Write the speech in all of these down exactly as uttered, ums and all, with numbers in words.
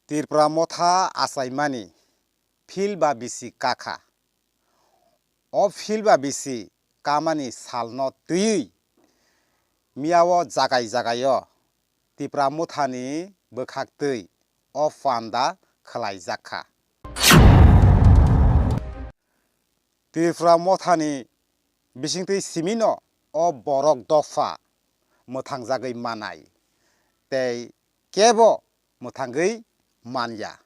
Tripura motha achaimani phil ba bisi kakha. O phil ba bisi kamani salno twiwi miyao jagai jagaio Tripura mothani bwkhaktwi o panda khwlaijakha. Tripura mothani bisingtwi simino o borok dopha mwthangjagwi manai tei kebo mwthangwi manya.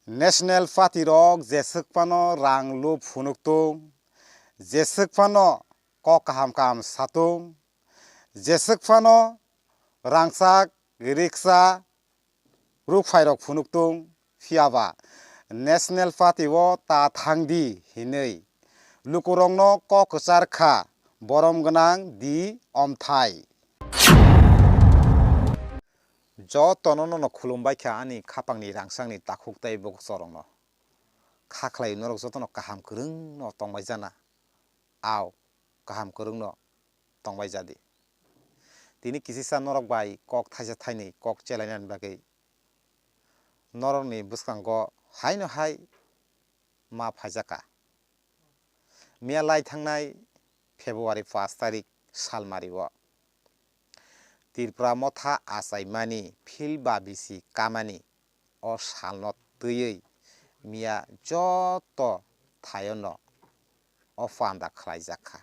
National Party rok jeswk phano rang lup phunuktung, jeswk phano kok kaham kaham satung, jeswk phano rangchak riksa rukphairok phunuktung, phiyaba National Party o ta thangdi hinwi lukurokno kok kwchar kha borom gwnang di omthai. Jotono nono khulumbai kha ani khapangni rangsangni takhuk tei bukchorokno. Kha khlai norok jotono kaham kwrwngno tongbai jana. Ao, kaham kwrwngno tongbai jadi. Tini kisisa norok bai kok thaisa thainwi kok chelainani bagwi norokni bwskango haino hai ma phaijakha. Miya lai thangnai February pash tarik salmario Tripura motha achaimani phil ba bisi kamani o salno twiwi miya joto thaiono o panda khwlaijakha.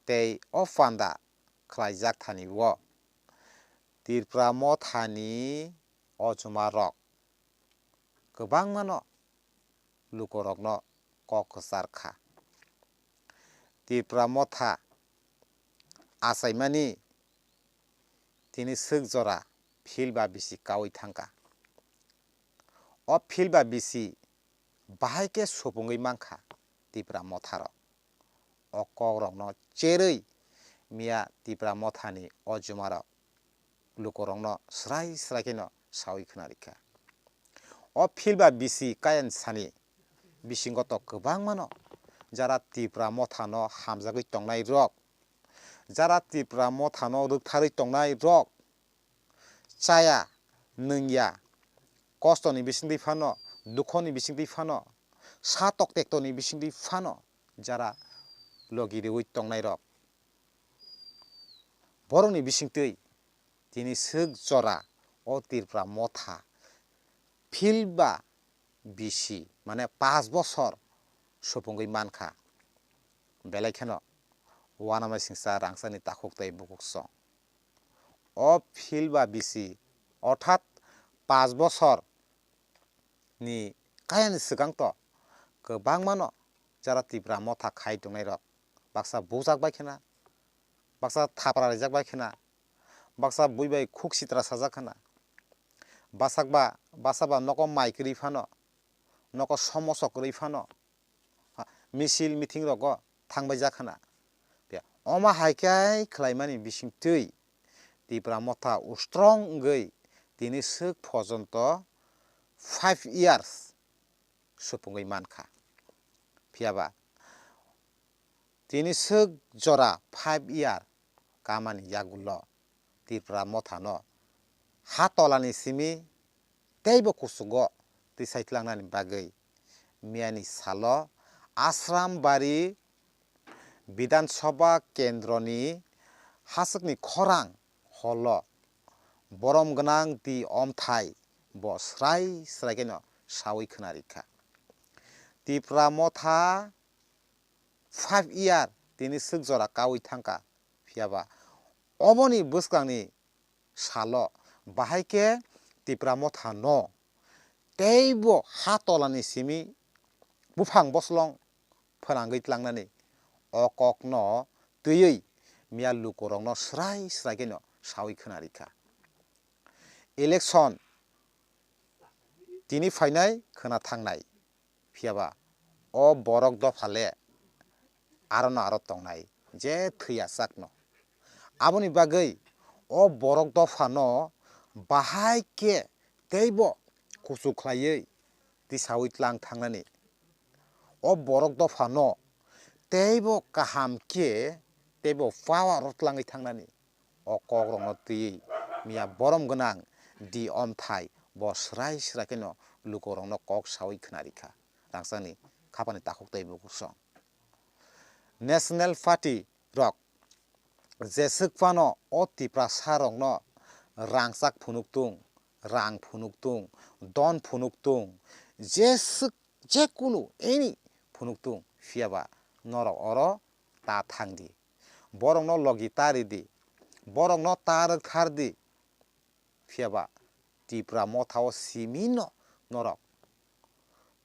Tei o panda khwlaijak thani o Tripura mothani o chumarok kwbangmano lukurokno kok kwchar kha. Tripura motha achaimani tini swk jora phil ba bisi kaui thangkha. O phil ba bisi bahai khe supungwi mankha Tripura motharo. O kokrokno cherwi miya Tripura mothani o jumarok lukurokno srai srai kheno saui khwnarikha. O phil ba bisi kayang sani bisingo to kwbangmano jara Tripura mothano hamjagwi tongnai rok, jara Tripura mothano rwktharwi tongnai rok, chaya, nwngya, kostoni bisingtwi phano, dukhoni bisingtwi phano, sa toktektoni bisingtwi phano jara logi riui tongnairok. Borokni bisingtwi tini swk jora o Tripura motha phil ba bisi, mane, pash bosor supungwi mankha. Belai kheno uanamasingcha rangchakni takhuk tei bukuksong. O phil ba bisi, orthat pash bosor ni kayani swkang to kwbangmano jara Tripura motha khai tongnairok baksa bujak bai khena, baksa thapra rijak bai khena, baksa bui bai khuk sitra sajak khena, basakba, basaba nogo mai kwrwi phano, nogo somoso kwrwi phano, ha, misil meeting rogo thangbai jak khana. Omo hai khe khlaimani bisingtwi Tipra motha strong wngwi tini swk phorjonto five years supungwi mankha. Phiyaba tini swk jora five year kamani yagulo Tipra mothano ha tolani simi teibo kuchugo tisai tlangnani bagwi miyani salo Asrambari Bidhan Sabha kendroni hachwkni khorang holo borom gwnang di omthai bo srai srai kheno saui khwnarikha. Tipra motha five year tini swk jora kaui thangkha, phiyaba oboni bwskangni salo bahai khe Tipra mothano teibo ha tolani simi buphang boslong phwnangwi tlangnani o kokno twiwi miya lukurokno srai srai kheno saui khwnarikha. Election tini phainai khwna thangnai. Phiyaba o borok dopha le aro no aro tongnai, je thwi achak no. Aboni bagwi o borok dopha no bahai khe teibo kuchuk khlaiwi tisaui tlang thangnani. O borok dopha no teibo kaham khe teibo power o tlangwi thangnani. O kok rok no twiwi miya borom gwnang di omthai bo srai srai kheno lukurokno kok sawi khna rikha. Rangchakni khapani takhuk tei bukursong. National Party rok jeswk phano o Tiprasa rokno rangchak phunuk tung, rang phunuk tung, don phunuk tung, jeswk jekunu any phunuk tung, phiyaba norok oro ta thang di. Borokno logi ta ri di, borokno ta rwk thar di. Phiyaba Tipra Motha o simi no norok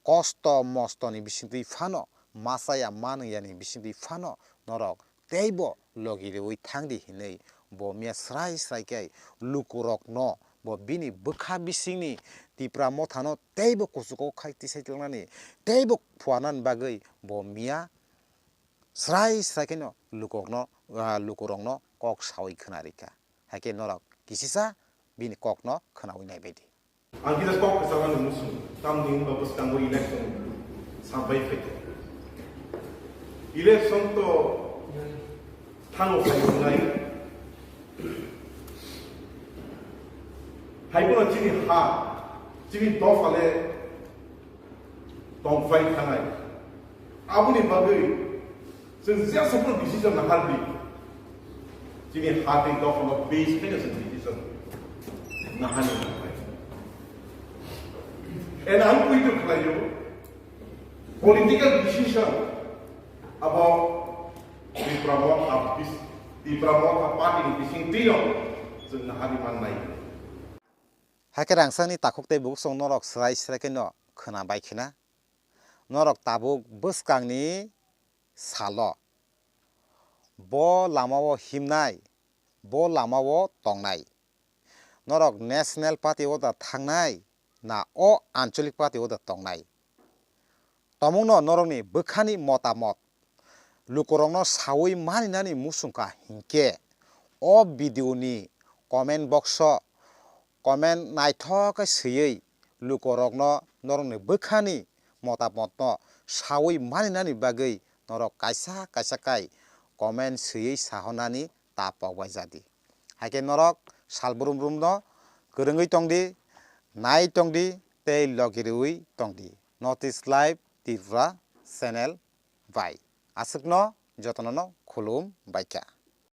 kosto mosto ni bisingtwi phano, masa ya manung ya ni bisingtwi phano norok teibo logi riwi thang di hinwi bo miya srai srai khe lukurokno, bo bini bwkha bisingni Tipra Mothano teibo kuchugo khai tisai tlangnani, teibo phuarnani bagwi bo miya srai srai kheno lukurokno, ah, lukurokno kok sawi khna rikha. Hai khe norok kisisa bini kokno khnawi nai bai di. Ang kisa kok kwchangmani muchung, tamni hwnba bwskango election sabai phai. Election to thango phai wngnai. Hai bono chini ha, chini dopha le tongphai thanai. Aboni bagwi chwng jesa phano decision nahar di. Chini ha tei dophano base khaino chwng decision nahani nangkhlai. And ang poito khlaio, political decision abo Tipra Motha bis-, Tipra Motha party ni bising twi no chwng nahani mannai. Hai khe rangchakni takhuk tei bukursong norok srai srai khe no khna bai khna. Norok tabuk bwskangni salo bo lamao himnai, bo lamao tongnai. Norok National Party o da thangnai na o Anchalik Party o da tongnai? Tomungno norokni bwkhani motamot lukurokno sawi maninani muchungkha hinkhe o video ni comment box o comment naithok khe swiwi lukurokno norokni bwkhani motamotno sawi maninani bagwi norok kaisa kaisa kai comment swiwi sahornani ta pok bai jadi. Hai khe norok sal brum brumno kwrwngwi tong di, nai tong di tei logi rwui tong di. North East Live Tripura channel bai. Aswkno jotono no khulum bai kha.